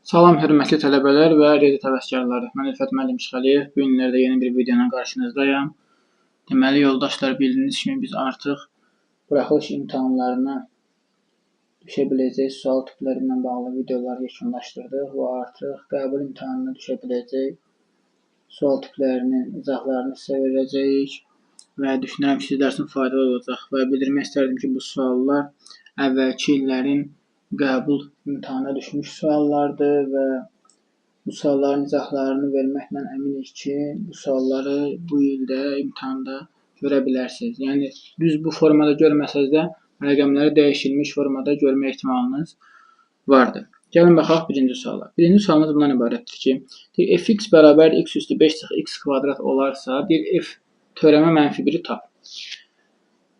Salam hörmətli tələbələr və riyaziyyat həvəskarları. Mən Ülfət müəllim Şıxəliyev. Bu günlərdə yeni bir video ilə qarşınızdayam. Deməli yoldaşlar, bildiyiniz kimi biz artıq buraxılış imtahanlarına düşə biləcək sual tipləri ilə bağlı videoları yekunlaşdırdıq və artıq qəbul imtahanına düşə biləcək sual tiplərinin izahlarını sizə verəcəyik və düşünürəm ki, sizlər üçün faydalı olacaq və bildirmək istərdim ki, bu suallar əvvəlki illərin qəbul imtahana düşmüş suallardır və bu sualların izahlarını verməklə əminik ki, bu sualları bu ildə imtahanda görə bilərsiniz. Yəni düz bu formada görməsəz də rəqəmləri dəyişilmiş formada görmə ehtimalınız vardır. Gəlin baxaq birinci suala. Birinci sualımız bundan ibarətdir ki, deyir, fx bərabər x üstü 5 çıx x kvadrat olarsa, deyir, f törəmə mənfi 1-i tap.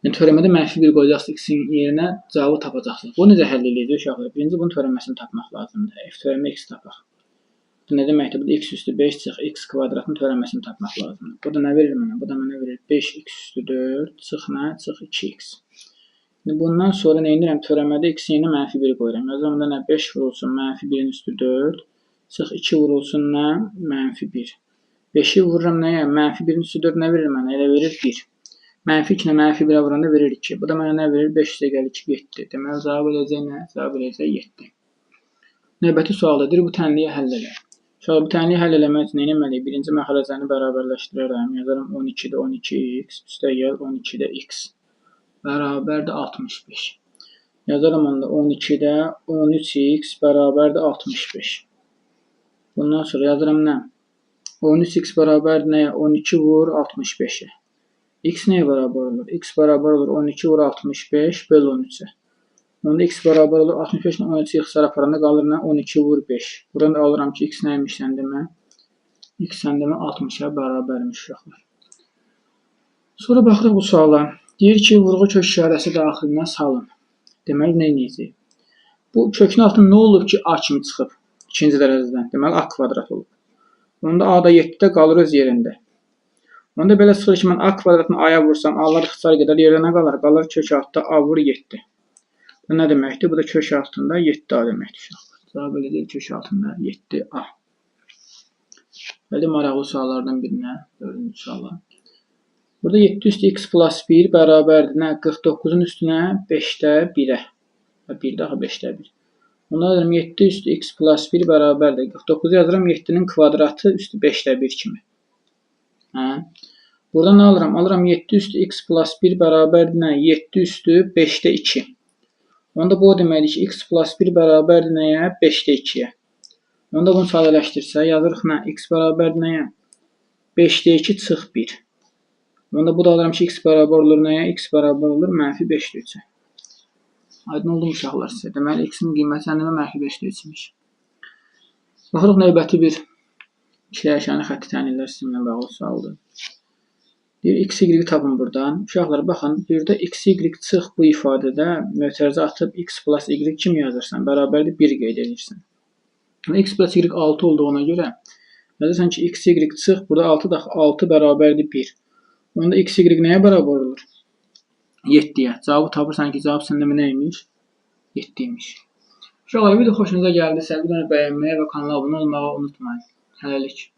Yəni, törəmədə mənfi 1 qoyacaqsınız x-in yerinə, cavabı tapacaqsınız. Bunu necə həll edəcəyik uşaqlar? Birinci bunun törəməsini tapmaq lazımdır. F törəmə x tapaq. Bu nə deməkdir? Bu da x üstü 5 çıx x kvadratın törəməsini tapmaq lazımdır. Bu da nə verir mənə? Bu da mənə verir 5x üstü 4 çıx nə? Çıx 2x. İndi bundan sonra nə edirəm? Törəmədə x-in yerinə mənfi 1 qoyuram. Yazıram da nə? 5 vurulsun mənfi 1-in üstü 4 çıx 2 vurulsun nə? Mənfi 1. 5-i vururam nəyə? Mənfi 1-in üstü 4 nə verir mənə? Elə verir 1. Mənfi 2 ilə mənfi 1-ə vuranda verir 2. Bu da mənə nə verir? 5 üstə gəl 2, 7. Deməli, cavab eləyəcək nə? Cavab eləyəcək 7. Növbəti sualdadır. Bu tənliyi həll elə. Sual, bu tənliyi həll eləmək üçün nə etməliyik? Birinci məxrəcəni bərabərləşdirərəm. Yazaram 12-də 12x, üstə gəl 12-də x. Bərabərdir 65. Yazaram onda 12-də 13x bərabərdir 65. Bundan sonra yazıram nə? 13x bərabərdir nəyə? 12 vur 65-ə. X nəyə bərabər olur? X bərabər olur 12 vur 65 böl 13-ə. Onda x bərabər olur 65 ilə 13-ü ixtisar aparanda qalır nə? 12 vur 5. Buradan da alıram ki, x nəymiş sən demə? X sən demə 60-a bərabərmiş uşaqlar. Sonra baxırıq bu suala. Deyir ki, vurğu kök işarəsi daxilinə salın. Deməli, nə edəcəyik? Bu kökün altında nə olub ki, A kimi çıxıb? İkinci dərəcədən. Deməli, A kvadrat olub. Onda A da 7-də qalır öz yerində. Onda belə çıxır ki, mən A kvadratını A-ya vursam, A-lar ixtisar gedər, yerdə nə qalar? Qalır kök altında A vur 7. Bu nə deməkdir? Bu da kök altında 7A deməkdir uşaqlar. Cavab elə deyil, kök altında 7A. Gəldik maraqlı suallardan birinə, dördüncü suala. Burada 7 üstü x plus 1 bərabərdir nə? 49-un üstünə 5-də 1-ə. 1 daha 5-də 1. Onda yazıram 7 üstü x plus 1 bərabərdir. 49-u yazıram 7-nin kvadratı üstü 5-də 1 kimi. Hə? Burada nə alıram? Alıram 7 üstü x plus 1 bərabərdir nə? 7 üstü 5-də 2. Onda bu o deməkdir ki, x plus 1 bərabərdir nəyə? 5-də 2-yə. Onda bunu sadələşdirsək, yazırıq nə? X bərabərdir nəyə? 5-də 2 çıx 1. Onda bu da alıram ki, x bərabər olur nəyə? X bərabər olur mənfi 5-də 3-ə. Aydın oldu mu uşaqlar sizə? Deməli, x-in qiyməti sən demə mənfi 5-də 3 imiş. Baxırıq növbəti bir dəyişənli xətti tənliklər sisteminə bağlı sualdır. Deyir, x, y tapın buradan. Uşaqlar, baxın, burada x, y çıx bu ifadədə mötərizə atıb x plus y kimi yazırsan? Bərabərdir 1 qeyd edirsən. X plus y 6 olduğuna görə yazırsan ki, x, y çıx, burada 6 da 6 bərabərdir 1. Onda x, y nəyə bərabər olur? 7-yə. Cavabı tapırsan ki, cavab səndə nə imiş? 7 imiş. Uşaqlar, video xoşunuza gəldisə, videonu bəyənməyi və kanala abunə olmağı unutmayın. Hələlik.